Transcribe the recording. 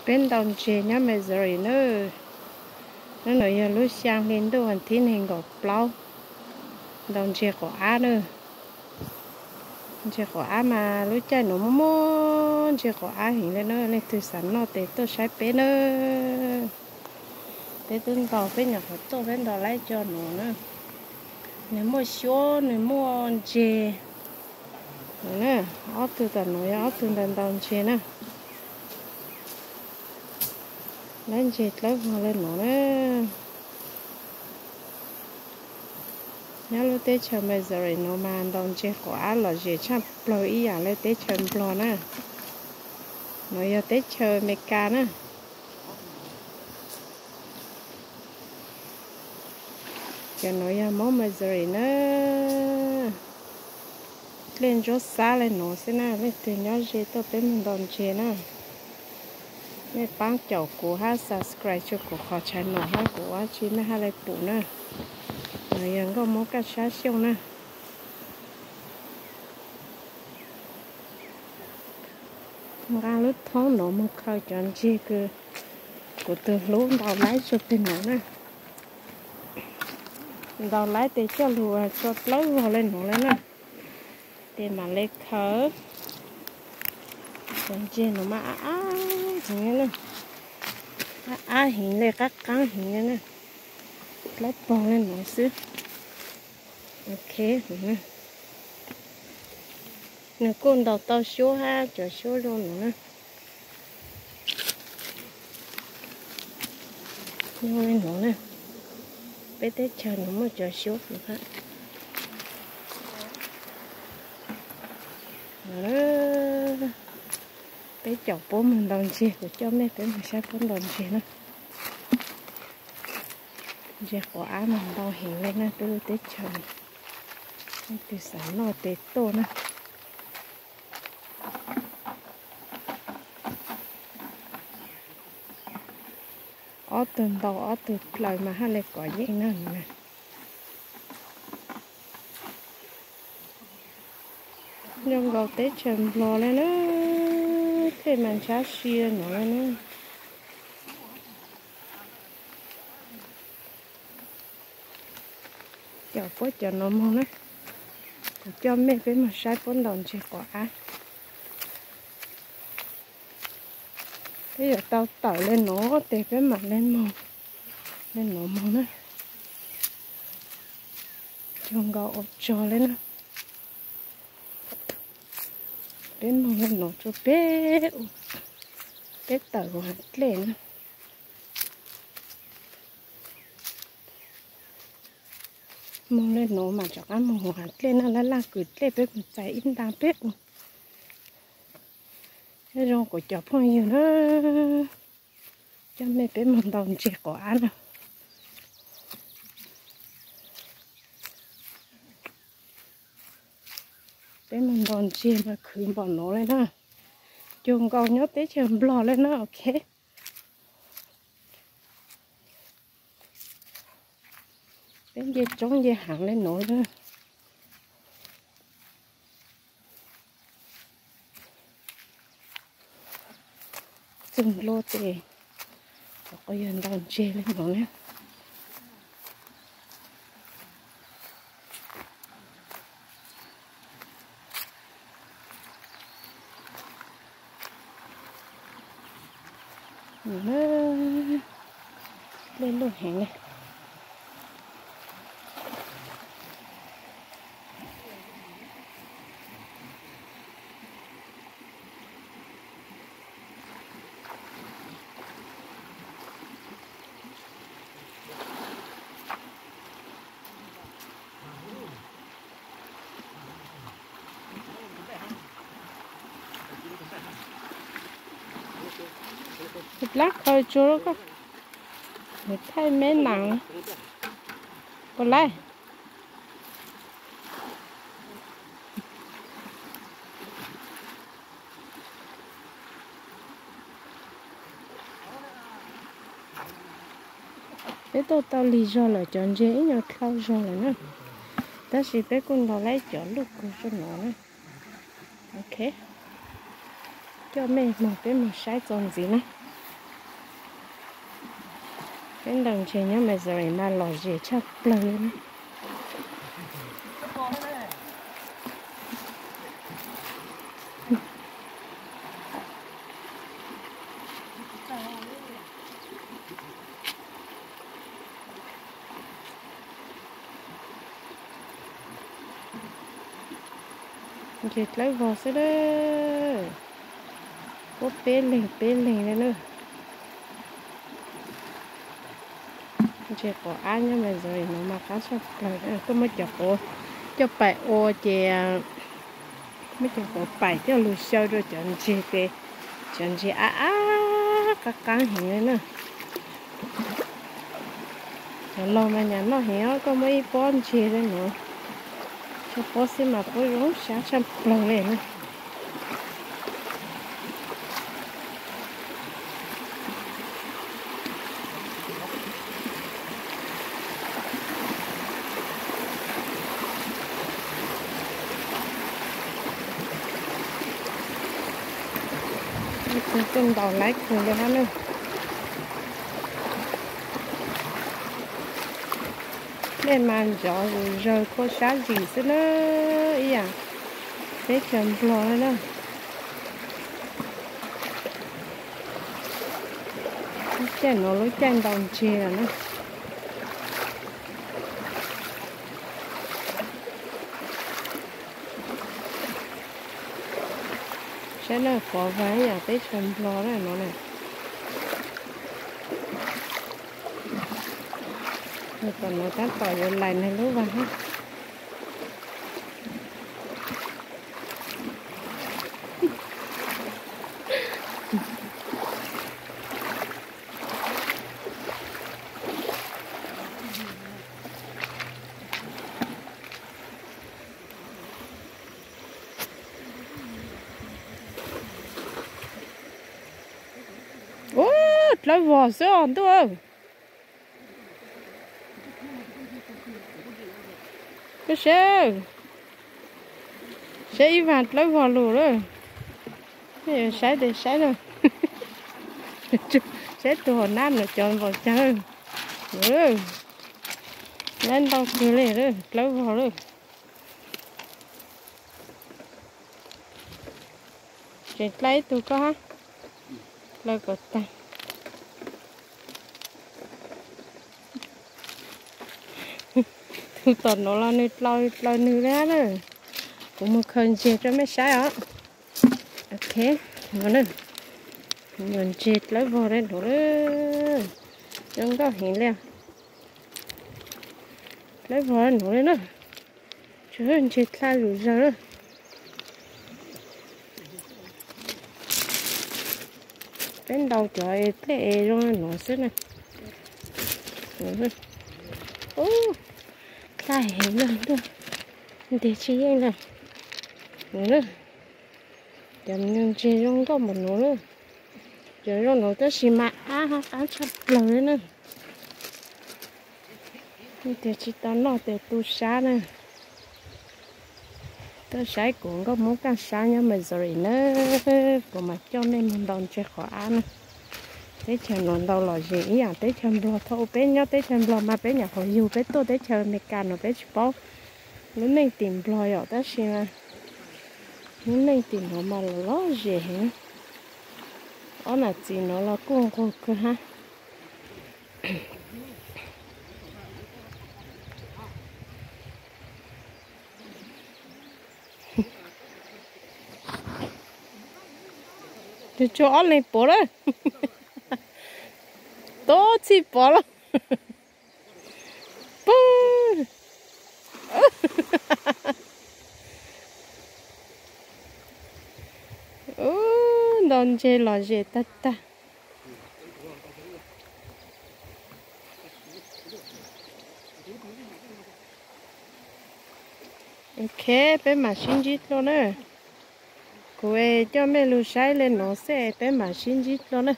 Peb ntaus ntseg nyob Missouri na. Hnub no yog lub xyaa hli ntuj vas thib nees nkaum plaub. Ntaus ntseg quav ab na. Ntseg quav ab mas lub caij no muaj muaj ntseg quav ab heev li na, leej twg xav noj ces tuaj saib peb na. Peb twb ntaus, peb nyuam qhuav tuaj peb ntaus laib co no na. Nws muaj xyuab, nws muaj ntseg. Ob tug tom no yog ob tug ntaus ntaus ntseg na. Laib ntseg dlawb vog li no na. Nyob lub teb chaws Missouri no mas ntaus ntseg quav ab lom zem tshaj plaws ib yam li teb chaws Nplog na. No yog teb chaws Amelikas na. Cov no yog Hmoob Missouri na. Dlej ntsuab xab li no xwb na, leej twg nyob ze tuaj peb mus ntaus ntseg na. Nej paab caum kuv hab subscribe rua kuv qhov channel hab kuv ua dab tsi mej hab le pum na. No yog nkauj Moob Kaj Sab Xyooj na. Nqa lub thoob no moog khaws cov ntseg kws kuv tug hlub ntaus laib tsua peg no na. Ntaus laib tes coj lug tsua dlawb vog le no le na. Tes mam le khaws. Cov ntseg no mas ab ab heev le na. Ab ab heev le, qaab qaab heev le na. Dlawb pog le no xwb. Ok, nws kuj ntaus tau xyuab hab cov xyuab zoo no na. Zoo le no na. Peb teb chaws no muaj cov xyuab kws hab. Peb caum puab moog ntaus ntseg, kuv coj mej peb moog saib puab ntaus ntseg na. Ntseg quav ab mas ntau heev le na, peb lub teb chaws. Leej twg xav noj tes tuaj na. Ob tug ntaus ob tug plaws mas hab le kov yeej na. Zoo nkaus teb chaws Nplog le na, dlej mas ntshaw si no le na. Caum puab cov no moog na, kuv coj mej peb moog saib puab ntaus ntseg quav ab. Peb yuav tau tawm le no tes peb mam le moog, le no moog na. Zoo nkaus ua tsog le na. Peb moog le no tsua peb, peb tawm huv hav dlej na. Moog le no mas rov qab moog huv hav dlej na, laj laj kws dlej peb moog txais ib nta peb u. Nyob zoo kuv cov phooj ywg na, coj mej peb moog ntaus ntseg quav ab na. Peb moog ntaus ntseg mas khwv npaum no le na. Cuag nkaus nyob teb chaws Nplog le na, ok. Peb nce roob nce hav le no na. Txug nplua tes, qhov qhov yog ntaus ntseg le no na. Dlej luj heev le. Lab khaws tsuag lub koj, thaij meb nas puas laib. Peb tuaj tau lig zog lawm, cov ntseg ib nyuag dlhau zog lawm na, tab sis peb kuj ntaus laib cov luj kug zog no na. Ok, coj mej moog peb moog saib txuas ntxiv na. Peb ntaus ntses nyob Missouri mas lom zem tshaj plaws li na. Ntses dlawb vog xwb a. Puab peb leeg peb leeg li na. Ntses quav ab nyob Missouri no mas qab tshaj plaws. Koj muab cov quav coj pais ua ces, muab cov quav pais coj lug xyaw rau cov ntses ces cov ntses ab ab qab qab heev li na. Cov laug mas nyam noj heev os, koj muab ib pob ntses li no tso pob xwb mas puab zoo sab tshaj plaws li na. Ib tug tuaj ntaus laiv kawg li hab na. Dej mas nrov zom zaws kua sab zim xwb na, ib yam teb chaws Nplog na. Lub caij no lub caij ntaus ntses lawm na. Saib na, quav vag ib yam teb chaws Nplog na no na. Tom no tab tom yuav lais nws lub vag hab. Ub, dlawb vog xwb os ntuj. Koj saib, saib ib vag dlawb vog lug lawm. Saib tes saib na, saib tus hauv nab no cov npaum cas. Lawv ntau kawg li, dlawb vog lawm. Tseem dlawb ib tug koj hab, dlawb kom tag. Tus tom nuav los nws dlaws dlaws nws li hab na. Kuv mus khaws ntses rau mej saib os. Ok, no na, ntses dlawb vog li nuav, zoo nkauj heev li. Dlawb vog li nuav li na, tsuas ntses dlawb zom zaws. Peb ntaus cov dlej es zoo li nuav xwb na. Ub, dlawb heev lawm ntuj, ntes tsis yeej lawm. Cov ntses zoo nkauj npaum nuav na. Cov zoo nuav tab sis mas ab hab qab tshaj plaws li na. Tias tsis tau noj tes tu sab na. Tuaj saib kuv nkauj Hmoob kaj sab nyob Missouri na, kuv mam coj mej mus ntaus ntses quav ab na. Teb chaws nuav ntau lom zem ib yam teb chaws Nplog, thaum ub peb nyob teb chaws Nplog mas peb nyam qhuav yug peb tuaj teb chaws Amelikas no peb tsis paub lub neej tim Nplog yom, tab sis mas lub neej tim nuav mas lom lom zem heev. Ob nam txiv nuav los kuj nquag kawg hab. Tsuas ob leeg pov lawm. Tub txhij pov lawm. Pub. Ub, ntaus ntses lom zem tag tag. Ok, peb mam sib ntsib dlua na. Kuv coj mej lug saib le nuav xwb, peb mam sib ntsib dlua na.